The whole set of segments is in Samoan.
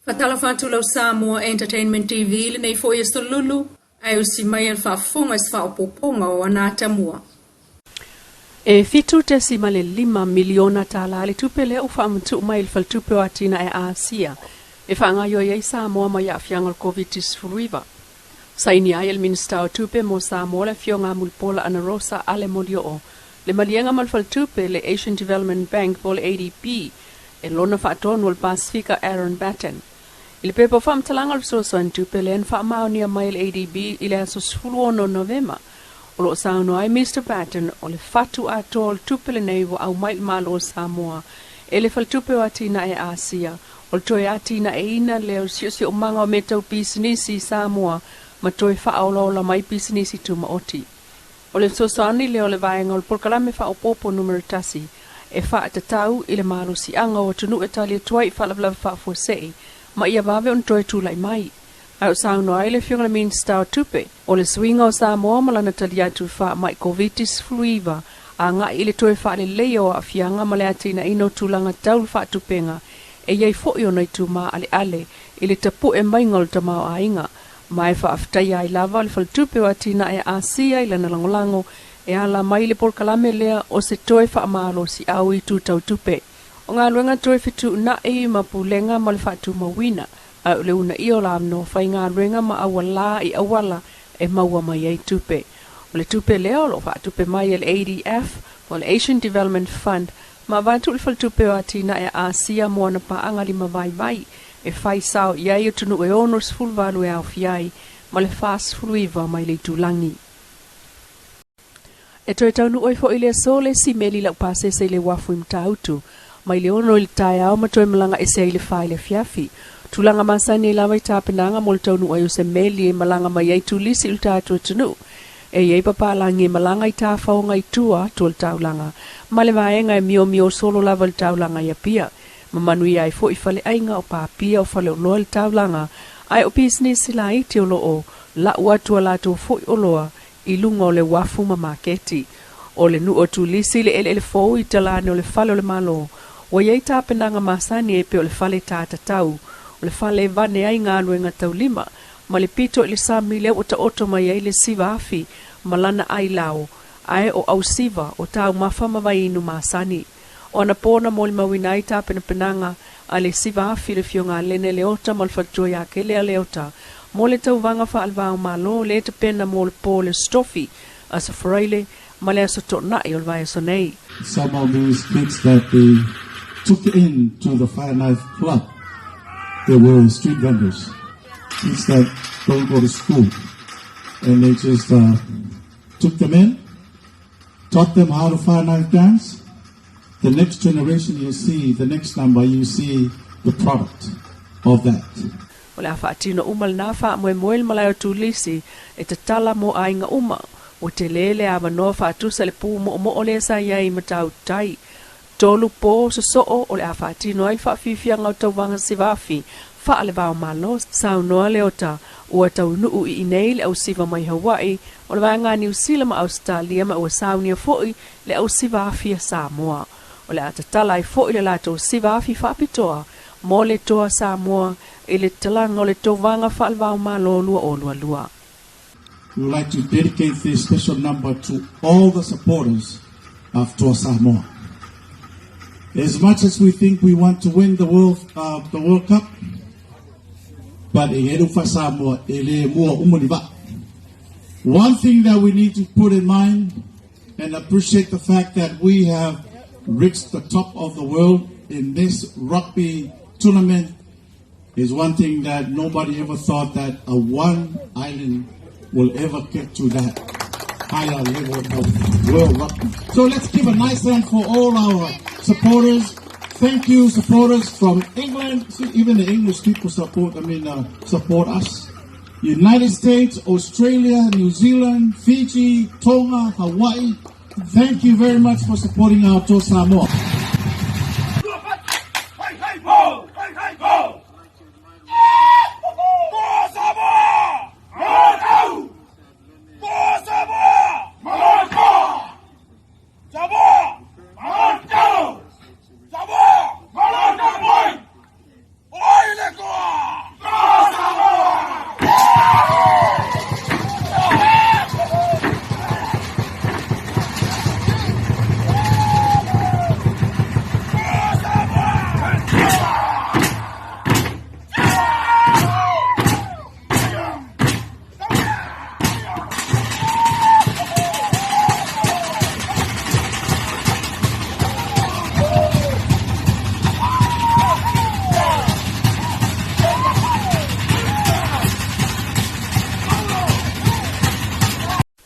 Faatalofa atu lau Samoa Entertainment TV lenei foi aso lulu ae usi mai a le faafofoga i se faaopoopoga o ana atamua. E $7.5 miliona tala le tupe lea ua faamatuu mai i le Faletupe o Atinae a Asia e faagaoioi ai Samoa mai aafiaga o le Koviti-19. Saini ai e le Minisita o Tupe mo Samoa le Afioga a Mulipola Anarosa Ale Molioo le maliega ma le Faletupe le Asian Development Bank po o le ADB e lona faatonu o le Pasefika Aaron Batten. I le pepa o faamatalaga o le fesoasoani tupe lea na faamaonia mai e le ADB i le aso 16 Novema, o lo o saunoa ai Mister Batten o le fatu atoa o le tupe lenei ua aumai i le Malo o Samoa e le Faletupe o Atinae a Asia, o le toe atinaeina lea o le siosiomaga o mea tau pisinisi i Samoa ma toe faaolaola mai pisinisi tumaoti. O le fesoasoani lea o le vaega o le polokalame faaopoopo numera 1 e faatatau i le malosiaga o atunuu e tali atu ai i faalavelave faafuasei ma ia vave ona toe tulai mai. Ae o saunoa ai le Afioga i le Minisita o Tupe, o le suiga o Samoa ma lana tali atu i faamai Koviti-19 agai i le toe faaleleia o aafiaga ma le atinaeina o tulaga tau le faatupega e i ai foi ona itu maaleale i le tapu'e maiga o le tamaoaiga ma e faafetaia ai lava le Faletupe o Atinae a Asia i lana lagolago e ala mai i le polokalame lea o se toe faamalosiau i itu tau tupe. O galuega toe fetuunai ma pulega ma le faatumauina, ae o le uunaia o le avanoa faigaluega ma aualā i auala e maua mai ai tupe. O le tupe lea o lo o faatupe mai e le ADF po o le Asian Development Fund ma avatu i le Faletupe o Atinae a Asia mo ana paaga limavaivai e fai sao i ai atunuu e 68 e aofia ai ma le 49 mai le itulagi. E toe taunuu ai foi i le aso le isi meli laupasese i le uafu i Matautu, mai le 6 i le taeao ma toe malaga ese ai i le 4 i le afiafi. Tulaga masani ai lava i tapenaga mo le taunuu ai o se meli e malaga mai ai turisi i le tatou atunuu. E i ai papalagi e malaga i tafaoga i tua atu o le taulaga, ma le vaega e miomio solo lava i le taulaga i Apia. Ma manuia ai foi faleaiga o papia o faleoloa i le taulaga, ae o pisinisi laiti o lo o lau atu a latou foi oloa i luga o le uafu ma maketi. O le nuu o Tulisi i le eleele fou i talane o le fale o le Malo, ua i ai tapenaga masani e pei o le fale tātatau, o le fale e vane ai galuega taulima, ma le pito i le sami lea ua taoto mai ai le siva afi ma lana ailao, ae o ausiva, o taumafa ma vaiinu masani. O ana pō na molimauina ai tapenapenaga a le siva afi le Afioga a Lene Leota ma le faletua ia Kelea Leota mo le tauvaga faalevao Malo le tapena mo le pō le Aso Tofi, Aso Faraile ma le Aso Toonai o le vaiaso nei. Some of these kids that they took in to the Fire Knife Club, they were street vendors, kids that don't go to school. And they just took them in, taught them how to fire knife dance. The next generation you see, the next number you see the product of that. O le a faatino uma lena faamoemoe le malae o Tulisi e tatala mo aiga uma. Ua tele le avanoa faatusa le pu moomoo lea sa i ai i Matautai. 3 pō sosoo o le a faatino ai le faafiafiaga o tauvaga siva afi faalevao Malo. Saunoa Leota ua taunuu i inei le ausiva mai Hawaii o le vaega a Niu Sila ma Ausetalia ma ua saunia foi le ausiva afi a Samoa. O le a tatala ai foi le latou siva afi faapitoa mo le Toa Samoa i le tatalaga o le tauvaga faalevao Malo 2022. We would like to dedicate this special number to all the supporters of Toa Samoa. As much as we think we want to win the World Cup, but e fa Samoa e le mua uma ni va. One thing that we need to put in mind and appreciate the fact that we have reached the top of the world in this rugby tournament is one thing that nobody ever thought that a one island will ever get to that higher level of world rugby. So let's give a nice hand for all our supporters. Thank you, supporters from England. See, even the English people support. I mean, support us. United States, Australia, New Zealand, Fiji, Tonga, Hawaii. Thank you very much for supporting our Toa Samoa. Hey, hey, ho! Hey, hey, ho! Toa Samoa! Malo! Toa Samoa! Malo! Samoa! Malo! Samoa! Malo boy! Oi le toa!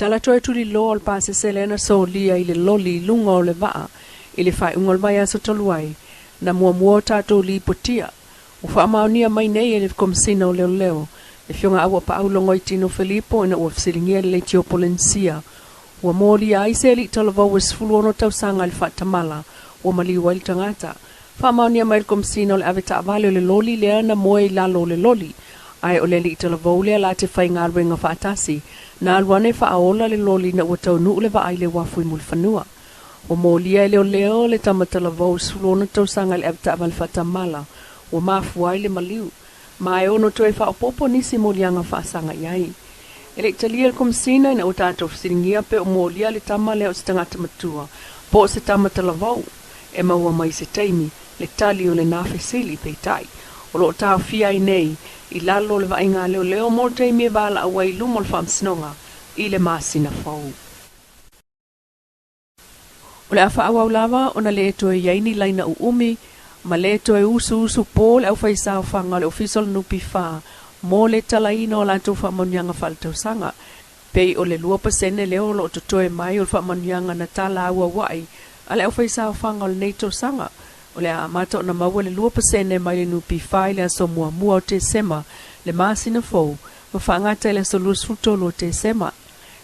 Tala toe tuliloa o le pasese lea na solia i le loli i luga o le vaa i le faaiuga o le vaiaso talu ai, na muamua o tatou lipotia. Ua faamaonia mai nei e le Komesina o Leoleo, le Afioga Auapaau Logoitino Filipo ina ua fesiligia e le Leitio Polenisia, ua molia ai se alii talavou e 16 tausaga i le faatamala ua maliu ai le tagata. Faamaonia mai e le Komesina o le ave taavale o le loli lea na moe i lalo o le loli, ae o le alii talavou lea la te faigaluega faatasi na alu ane faaola le loli ina ua taunuu le vaa i le uafu i Mulifanua. Ua molia e leoleo le tama talavou 16 tausaga i le ave taavale faatamala ua mafua ai le maliu, ma e ono toe faaopoopo nisi moliaga faasaga i ai. E le i talia le Komesina ina ua tatou fesiligia pe o molia le tama lea o se tagata matua po o se tama talavou. E maua mai i se taimi le tali o lena fesili, peitai, o lo o taofia ai nei i lalo o le vaaiga a leoleo mo le taimi e valaau ai i luma o le Faamasinoga i le masina fou. O le a faaauau lava ona le toe i ai ni laina uumi ma le toe usuusu po le aufaisaofaga o le Ofisa o le NPF mo le talaina o latou faamanuiaga faaletausaga. Pei o le 2% lea o lo o totoe mai o le faamanuiaga na tala auauai a le aufaisaofaga o lenei tausaga. O le a amata ona maua le 2% mai le NPF i le aso 1 o Tesema le masina fou ma faagata i le aso 23 o Tesema.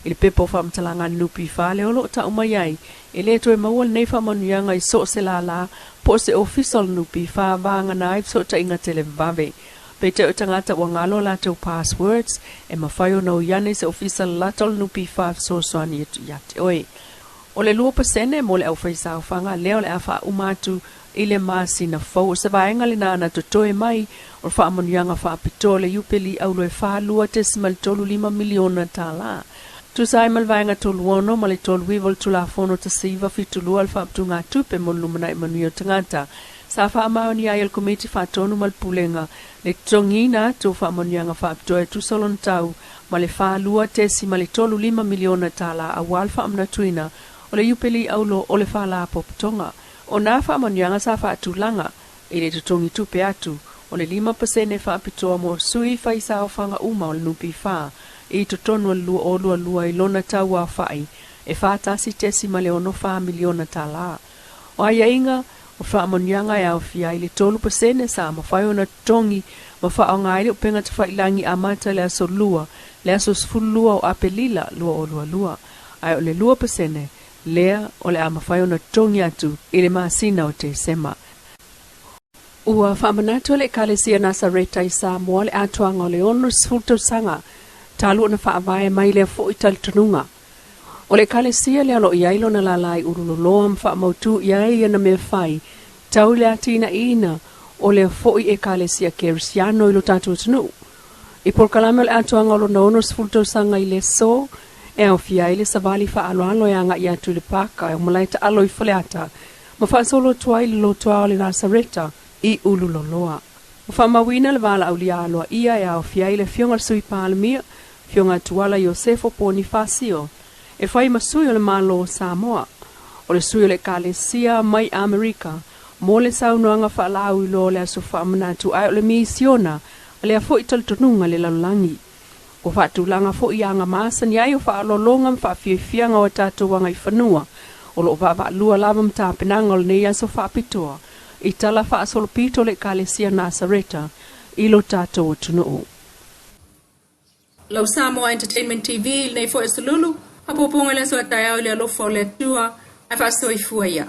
I le pepa o faamatalaga a le NPF lea o lo o tau mai ai, e le toe maua lenei faamanuiaga i so o se lālā po o se ofisa o le NPF vagana ai fesootaiga televavave. Peitai o tagata ua galo a latou passwords, e mafai ona ui ane i se ofisa lalata o le NPF e fesoasoani atu ia te oe. O le 2% mo le aufaisaofaga lea o le a faauma atu i le masina fou. O se vaega lena na totoe mai o le faamanuiaga faapitoa o le Iupeli Auro e $42.35 miliona. Tusa ai ma le Vaega 36 ma le 39 o le Tulafono 1972 o le Faaputugatupe mo le Lumanai Manuia o Tagata, sa faamaonia ai e le Komiti Faatonu ma le Pulega le totogiina atu o faamanuiaga faapitoa e tusa lona tau ma le $42.35 miliona aua le faamanatuina o le Iupeli Auro o le Faalapotopotoga. O nā faamanuiaga sa faatulaga i le totogi tupe atu o le 5% faapitoa mo sui faisaofaga uma o le NPF i totonu o le 2022 i lona tau aofai e $41.64 miliona. O aiaiga o faamanuiaga e aofia ai le 3% sa mafai ona totogi ma faaaoga ai le upega tafailagi amata i le aso Lua le aso 12 o Apelila 2022, ae o le 2% lea o le a mafai ona totogi atu i le masina o Tesema. Ua faamanatu e le Ekalesia Nasareta i Samoa le atoaga o le 60 tausaga talu ona faavae mai lea foi talitonuga. O le Ekalesia lea o lo o i ai lona lālā i Ululoloa ma faamautu i ai ana mea fai tau i le atinaeina o lea foi Ekalesia Kerisiano i lo tatou atunuu. I polokalame o le atoaga o lona 60 tausaga i le aso, e aofia ai le savali faaaloalo e agai atu i le paka o malae taalo i Faleata ma faasolo atu ai le lotoa o le Nasareta i Ululoloa. Ua faamauina le valaaulia aloaia e aofia ai le Afioga i le Sui Palemia, Afioga Tuala Iosefo Ponifasio, e fai ma sui o le Malo o Samoa. O le sui o le Ekalesia mai Amerika mo le saunoaga faalauiloa o le aso faamanatu ae o le misiona a lea foi talitonuga i le lalolagi. Ua faatulaga foi aga masani ai o faaaloaloga ma faafiafiaga o a tatou agaifanua o lo o vaavaalua lava ma tapenaga o lenei aso faapitoa i tala faasolopito o le Ekalesia Nasareta i lo tatou atunuu. Lau Samoa Entertainment TV i lenei foi aso lulu, faapuapuga i le aso a taeao i le alofa o le Atua, ae faasoifua ia.